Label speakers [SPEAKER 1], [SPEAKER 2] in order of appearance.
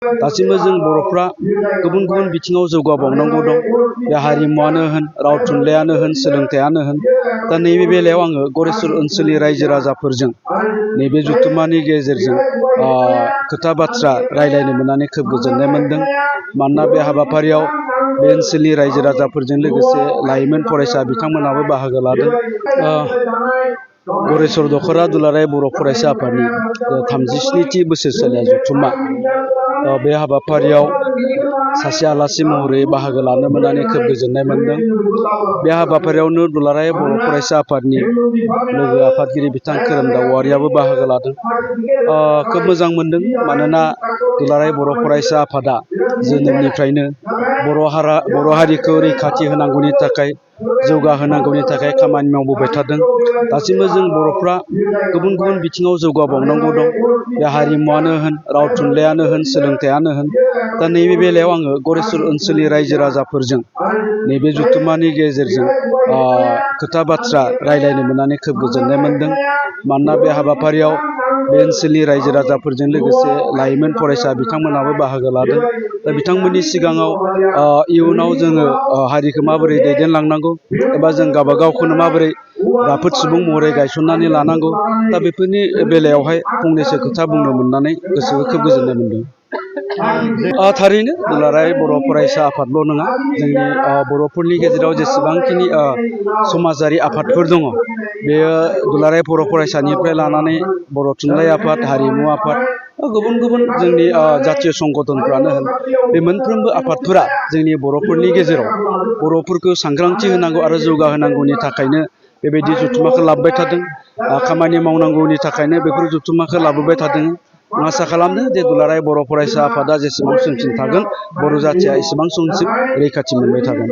[SPEAKER 1] दासिमबो जों बर'फ्रा गुबुन गुबुन बिथिङाव जौगाबावनांगौ दं। बे हारिमुआनो होन, राव थुनलाइयानो होन, सोलोंथाइयानो होन। दा नैबे बेलायाव आङो गरेस्वर ओनसोलनि रायजो राजाफोरजों नैबे जथुम्मानि गेजेरजों खोथा बाथ्रा रायलायनो मोननानै खोब गोजोननाय मोनदों। मानोना बे हाबाफारियाव बे ओनसोलनि रायजो राजाफोरजों लोगोसे लाइमोन फरायसा बिथांमोनाबो बाहागो लादों। गरेस्वर दख'रा दुलाराय बर' फरायसा आफादनि 37थि बोसोरसालिया जथुम्मा, बे हाबाफारियाव सासे आलासि महरै बाहागो लानो मोननानै खोब गोजोननाय मोनदों। बे हाबाफारियावनो दुलाराय बर' फरायसा आफादनि लोगो आफादगिरि बिथां खोरोमदाव औवारियाबो बाहागो लादों। खोब मोजां मोनदों, मानोना दुलाराय बर' फरायसा आफादा जोनोमनिफ्रायनो बर' हारिखौ रैखाथि होनांगौनि थाखाय, जौगाहोनांगौनि थाखाय खामानि मावबोबाय थादों। दासिमबो जों बर'फ्रा गुबुन गुबुन बिथिङाव जौगाबावनांगौ दं। बे हारिमुआनो होन, राव थुनलाइयानो होन, सोलोंथाइयानो होन। दा नैबे बेलायाव आङो गरेस्वर ओनसोलनि रायजो राजाफोरजों नैबे जथुम्मानि गेजेरजों खोथा बाथ्रा रायलायनो मोननानै खोब गोजोननाय मोनदों। मानोना बे हाबाफारियाव बे ओनसोलनि रायजो राजाफोरजों लोगोसे लाइमोन फरायसा बिथांमोनाबो बाहागो लादों। दा बिथांमोननि सिगाङाव इयुनाव जोङो हारिखौ माबोरै दैदेनलांनांगौ, एबा जों गावबागावखौनो माबोरै राफोद सुबुं महरै गायसननानै लानांगौ, दा बेफोरनि बेलायावहाय फंनैसो खोथा बुंनो मोननानै गोसोखौ खोब गोजोननाय मोनदों। थारैनो दुलाराय बर' फरायसा आफादल' नङा, जोंनि बर'फोरनि गेजेराव जेसेबांखिनि समाजारि आफादफोर दङ, बेयो दुलाराय बर' फरायसानिफ्राय लानानै बर' थुनलाइ आफाद, हारिमु आफाद, गुबुन गुबुन जोंनि जातीय संगठनफ्रानो होन, बे मोनफ्रोमबो आफादफोरा जोंनि बर'फोरनि गेजेराव बर'फोरखौ सांग्रांथि होनांगौ आरो जौगाहोनांगौनि थाखायनो बेबायदि जथुम्माखौ लाबोबाय थादों। खामानि मावनांगौनि थाखायनो बेफोर जथुम्माखौ लाबोबाय थादों। आं आसा खालामदों जे दुलाराय बर' फरायसा आफादा जेसेबां समसिम थागोन, बर' जाथिया एसेबां समसिम रैखाथि मोनबाय थागोन।